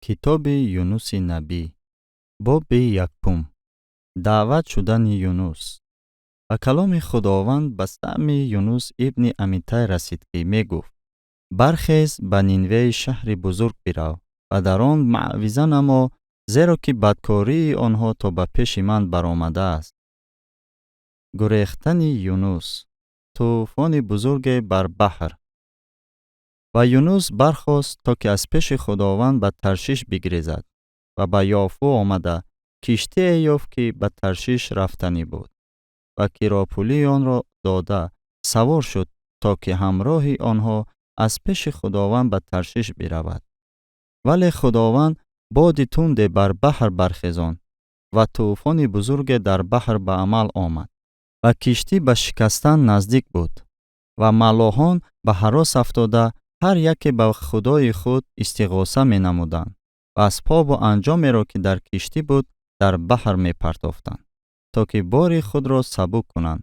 Китоби Юнуси набӣ, боби якум. Даъват шудани Юнус. Ва каломи Худованд ба самъи Юнус ибни Амиттай расид, ки мегуфт: «Бархез, ба Нинвеи шаҳри бузург бирав ва дар он маъвиза намо, зеро ки бадкории онҳо то ба пеши ман баромадааст». Гурехтани Юнус. Тӯфони бузурге бар баҳр. Ва Юнус бархост, то ки аз пеши Худованд ба Таршиш бигрезад, ва ба Ёфу омада киштие ёфт, ки ба Таршиш рафтанӣ буд, ва киропулии онро дода савор шуд, то ки ҳамроҳи онҳо аз пеши Худованд ба Таршиш биравад. Вале Худованд боди тунде бар баҳр бархезонд ва тӯфони бузурге дар баҳр ба амал омад ва киштӣ ба шикастан наздик буд. Ва маллоҳон ба ҳарос афтода, ҳар яке ба худои худ истиғоса менамуданд ва асбобу анҷомеро, ки дар киштӣ буд, дар баҳр мепартофтанд, то ки бори худро сабук кунанд.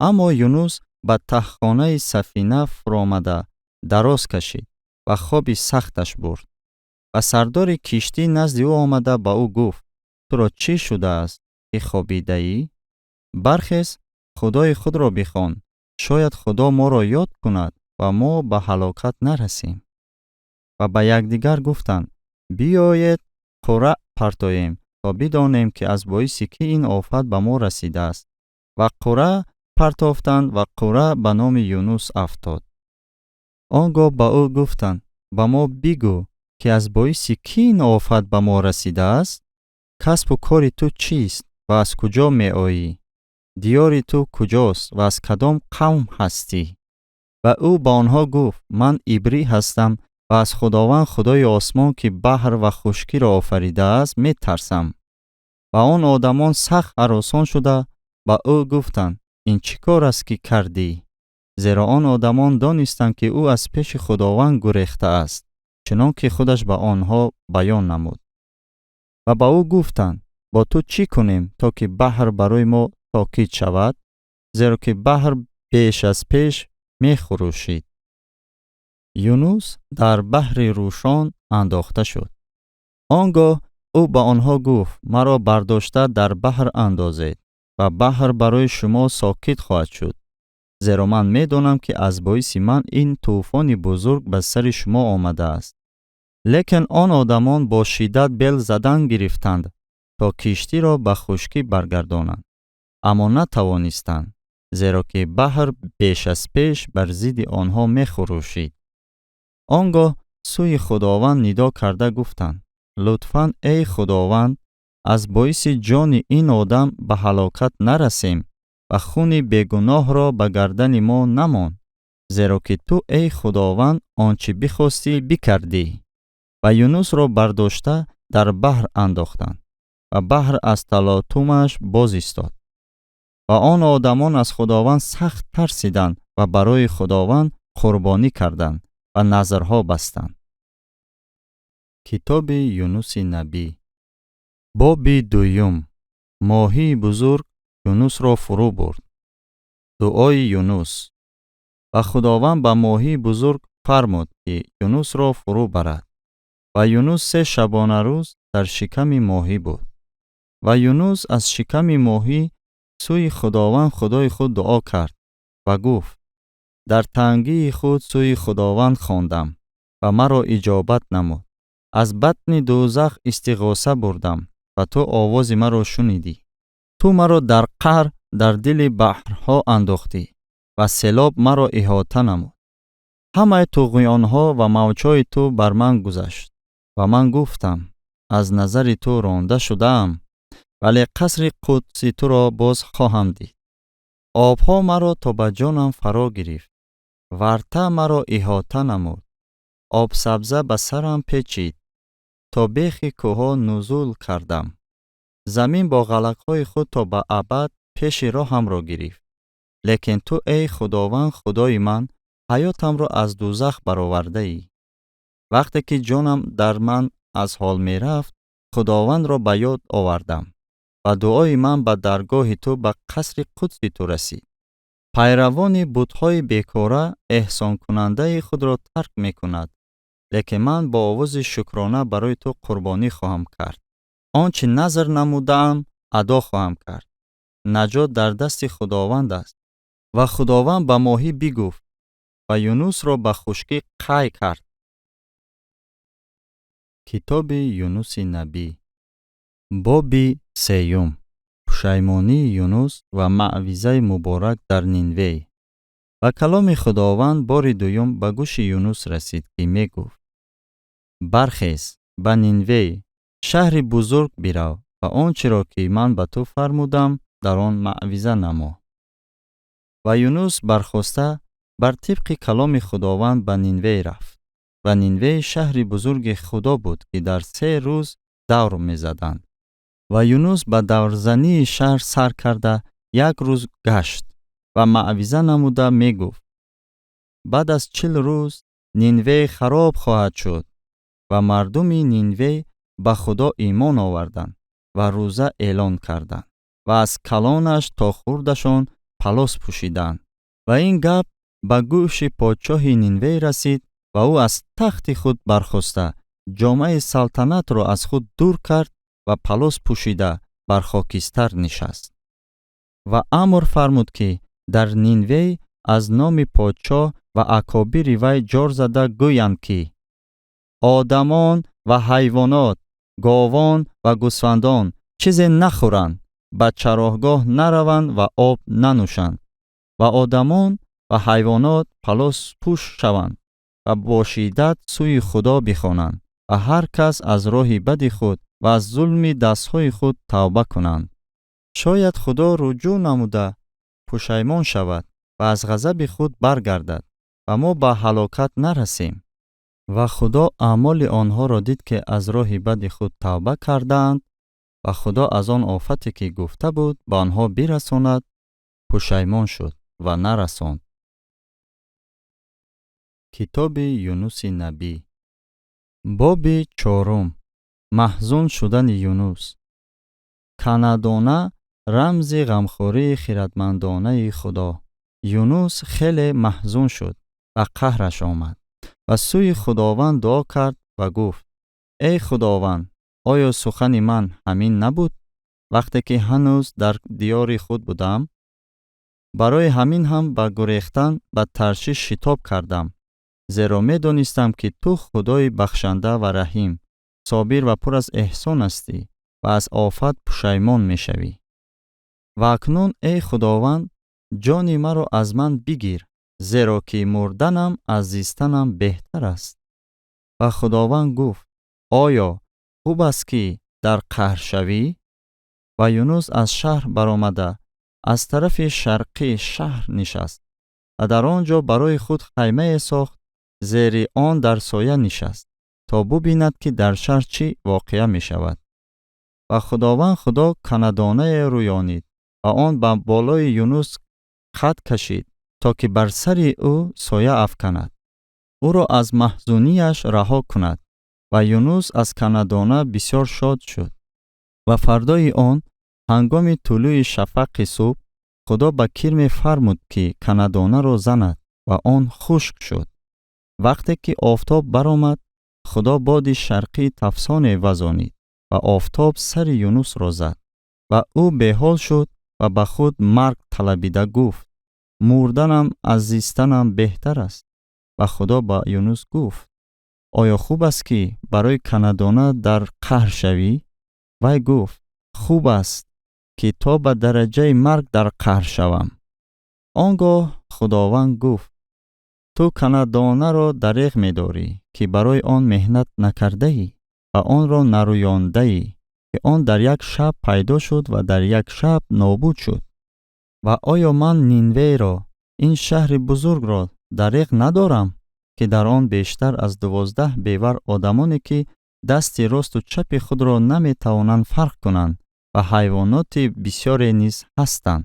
Аммо Юнус ба таҳхонаи сафина фуромада дароз кашид ва хоби сахташ бурд. Ва сардори киштӣ назди ӯ омада ба ӯ гуфт: «Туро чӣ шудааст, ки хобидаӣ? Бархез, худои худро бихон, шояд Худо моро ёд кунад ва мо ба ҳалокат нарасем». Ва ба якдигар гуфтанд: «Биёед, қуръа партоем, то бидонем, ки аз боиси кӣ ин офат ба мо расидааст». Ва қуръа партофтанд ва қуръа ба номи Юнус афтод. Он гоҳ ба ӯ гуфтанд: «Ба мо бигӯ, ки аз боиси кӣ ин офат ба мо расидааст? Касбу кори ту чист ва аз куҷо меоӣ? Диёри ту куҷост ва аз кадом қавм ҳастӣ?» Ва ӯ ба онҳо гуфт: «Ман ибрӣ ҳастам ва аз Худованд, Худои осмон, ки баҳр ва хушкиро офаридааст, метарсам». Ва он одамон сахт ҳаросон шуда ба ӯ гуфтанд: «Ин чӣ кор аст, ки кардӣ?» Зеро он одамон донистанд, ки ӯ аз пеши Худованд гурехтааст, чунон ки худаш ба онҳо баён намуд. Ва ба ӯ гуфтанд: «Бо ту чӣ кунем, то ки баҳр барои мо сокит шавад?» Зеро ки баҳр беш аз пеш мехурӯшид. Юнус дар баҳри рӯшон андохта шуд. Он гоҳ ӯ ба онҳо гуфт: «Маро бардошта дар баҳр андозед ва баҳр барои шумо сокит хоҳад шуд, зеро ман медонам, ки аз боиси ман ин тӯфони бузург ба сари шумо омадааст». Лекин он одамон бо шиддат бел задан гирифтанд, то киштиро ба хушкӣ баргардонанд, аммо натавонистанд, зеро ки баҳр беш аз пеш бар зидди онҳо мехурӯшид. Он гоҳ сӯи Худованд нидо карда гуфтанд: «Лутфан, эй Худованд, аз боиси ҷони ин одам ба ҳалокат нарасем ва хуни бегуноҳро ба гардани мо намон, зеро ки ту, эй Худованд, он чӣ бихостӣ, бикардӣ». Ва Юнусро бардошта дар баҳр андохтанд ва баҳр аз талотумаш боз истод. Ва он одамон аз Худованд сахт тарсиданд ва барои Худованд қурбонӣ карданд ва назрҳо бастанд. Китоби Юнуси набӣ, боби дуюм. Моҳии бузург Юнусро фурӯ бурд. Дуои Юнус. Ва Худованд ба моҳии бузург фармуд, ки Юнусро фурӯ барад. Ва Юнус 3 шабонарӯз дар шиками моҳӣ буд. Ва Юнус аз шиками моҳӣ сӯи Худованд, Худои худ, дуо кард ва гуфт: «Дар тангии худ сӯи Худованд хондам ва маро иҷобат намуд. Аз батни дӯзах истиғоса бурдам ва ту овози маро шунидӣ. Ту маро дар қаър, дар дили баҳрҳо андохтӣ ва селоб маро иҳота намуд. Ҳамаи туғёнҳо ва мавҷҳои ту бар ман гузашт ва ман гуфтам: аз назари ту ронда шудаам, вале қасри қудси туро боз хоҳам дид. Обҳо маро то ба ҷонам фаро гирифт, варта маро иҳота намуд, обсабза ба сарам печид, то бехи кӯҳҳо нузул кардам. Замин бо ғалакҳои худ то ба абад пеши роҳамро гирифт. Лекин ту, эй Худованд, Худои ман, ҳаётамро аз дӯзах баровардаӣ. Вақте ки ҷонам дар ман аз ҳол мерафт, Худовандро ба ёд овардам ва дуои ман ба даргоҳи ту, ба қасри қудси ту расид. Пайравони бутҳои бекора эҳсонкунандаи худро тарк мекунад. Лекин ман бо овози шукрона барои ту қурбонӣ хоҳам кард. Он чӣ назр намудаам, адо хоҳам кард. Наҷот дар дасти Худованд аст. Ва Худованд ба моҳӣ бигуфт ва Юнусро ба хушкӣ қай кард. Китоби Юнуси набӣ, боби сеюм. Пушаймонии Юнус ва маъвизаи муборак дар Нинвей. Ва каломи Худованд бори дуюм ба гӯши Юнус расид, ки мегуфт: Бархез, ба Нинвей, шаҳри бузург, бирав ва он чиро, ки ман ба ту фармудам, дар он маъвиза намо. Ва Юнус бархоста, бар тибқи каломи Худованд ба Нинвей рафт. Ва Нинвей шаҳри бузурги Худо буд, ки дар 3 рӯз давр мезаданд. Ва Юнус ба даврзании шаҳр сар карда, як рӯз гашт ва маъвиза намуда мегуфт: Баъд аз 40 рӯз Нинвей хароб хоҳад шуд. Ва мардуми Нинвей ба Худо имон оварданд ва рӯза эълон карданд ва аз калонаш то хурдашон палос пӯшиданд. Ва ин гап ба гӯши подшоҳи Нинвей расид ва ӯ аз тахти худ бархоста, ҷомаи салтанатро аз худ дур кард ва палос пӯшида бар хокистар нишаст ва амр фармуд, ки дар Нинвей аз номи подшоҳ ва акобири вай ҷор зада гӯянд, ки одамон ва ҳайвонот, говон ва гӯсфандон чизе нахӯранд, ба чароҳгоҳ нараванд ва об нанӯшанд ва одамон ва ҳайвонот палоспӯш шаванд ва бо шиддат сӯи Худо бихонанд ва ҳар кас аз роҳи бади худ ва аз зулми дастҳои худ тавба кунанд. Шояд Худо руҷӯъ намуда пушаймон шавад ва аз ғазаби худ баргардад ва мо ба ҳалокат нарасем. Ва Худо аъмоли онҳоро дид, ки аз роҳи бади худ тавба кардаанд, ва Худо аз он офате, ки гуфта буд ба онҳо бирасонад, пушаймон шуд ва нарасонд. Китоби Юнуси набӣ, боби чорум. Маҳзун шудани Юнус. Канадона рамзи ғамхории хиратмандонаи Худо. Юнус хеле маҳзун шуд ва қаҳраш омад ва сӯи Худованд дуо кард ва гуфт: Эй Худованд, оё сухани ман ҳамин набуд, вақте ки ҳанӯз дар диёри худ будам? Барои ҳамин ҳам ба гурехтан ба Таршиш шитоб кардам, зеро медонистам, ки ту Худои бахшанда ва раҳим, собир ва пур аз эҳсон ҳастӣ ва аз офат пушаймон мешавӣ. Ва акнун, эй Худованд, ҷони маро аз ман бигир, зеро ки мурданам аз зистанам беҳтар аст. Ва Худованд гуфт: Оё хуб аст, ки дар қаҳр шавӣ? Ва Юнус аз шаҳр баромада, аз тарафи шарқии шаҳр нишаст ва дар он ҷо барои худ хаймае сохт, зери он дар соя нишаст, то бубинад, ки дар шаҳр чӣ воқеа мешавад. Ва Худованд Худо канадонае рӯёнид ва он ба болои Юнус қад кашид, то ки бар сари ӯ соя афканад, ӯро аз маҳзунияш раҳо кунад. Ва Юнус аз канадона бисёр шод шуд. Ва фардои он, ҳангоми тулӯи шафақи субҳ, Худо ба кирме фармуд, ки канадонаро занад, ва он хушк шуд. Вақте ки офтоб баромад, Худо боди шарқии тафсоне вазонид ва офтоб сари Юнусро зад ва ӯ беҳол шуд ва ба худ марг талабида гуфт: Мурданам аз зистанам беҳтар аст. Ва Худо ба Юнус гуфт: Оё хуб аст, ки барои канадона дар қаҳр шавӣ? Вай гуфт: Хуб аст, ки то ба дараҷаи марг дар қаҳр шавам. Он гоҳ Худованд гуфт: Ту канадонаро дареғ медорӣ, ки барои он меҳнат накардаӣ ва онро нарӯёндаӣ, ки он дар як шаб пайдо шуд ва дар як шаб нобуд шуд. Ва оё ман Нинвейро, ин шаҳри бузургро, дареғ надорам, ки дар он бештар аз 12 бевар одамоне, ки дасти росту чапи худро наметавонанд фарқ кунанд, ва ҳайвоноти бисёре низ ҳастанд?